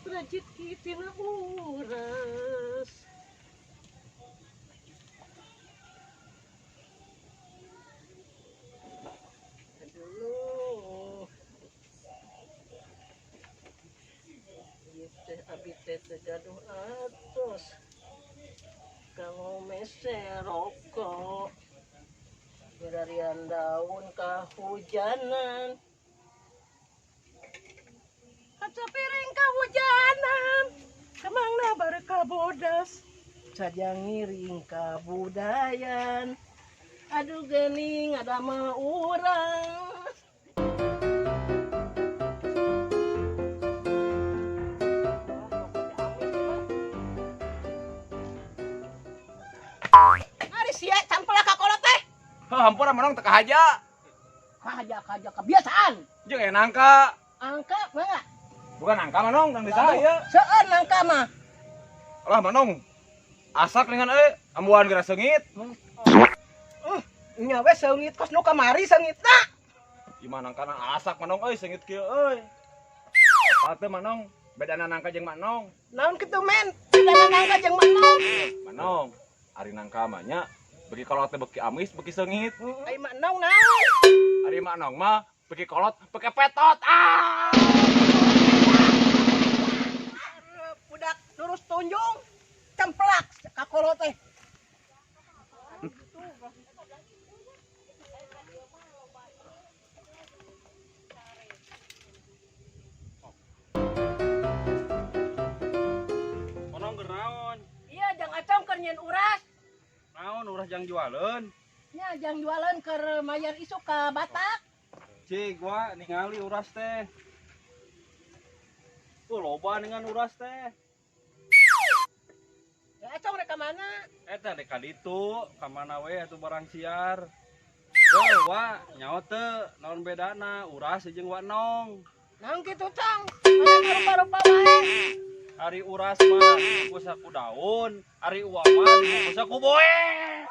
Rezeki tina uras. Aduh. Ieu teh abi teh teu gaduh atos. Kanggo mese rokok. Milarian daun kahujanan. Kaca piring kahujanan. Kemangna bareka bodas. Sajang ngiring kabudayan. Aduh geuning ngadamel urang. Ari sia campelak ka kolot teh. Heuh, hampura Manong teu kahaja. Kahaja kahaja kebiasaan. Jeung aya nangka. Angka mangga. Bukan nangka Manong, nang desa ieu. Seueur nangka mah. Alah Manong. Asak dengan euy, ambuan geura seungit. Nya we seungit kos nu kamari seungitna. Imah nangkana asak Manong euy seungit kieu euy. Apa teu Manong? Bedana nangka jeung Manong. Naon kitu men? Bedana nangka jeung Manong. Manong, ari nangka mah nya beuki kolot teh beuki amis, beuki seungit. Ai Manong naon? Ari Manong mah beuki kolot beuki petot. Ah! Budak lurus tunjung cemplak ka kolot teh. Manong keur naon? Iya, jang acong keur nyieun uras. Naon uras jang jualeun? Nya jang jualan keur mayar isuk ka Batak. Cik, wa ningali uras teh. Loba dengan uras teh. Ya acong rek ka mana? Eta rek ka ditu, ka mana we atuh barang siar. Heuh, wa nyaho teu naon bedana uras jeung wa nong. Naon kitu, Cong? Mana rupa-rupa wae. Ari uras mah dibungkus ku daun, ari uwa mah dibungkus ku boe.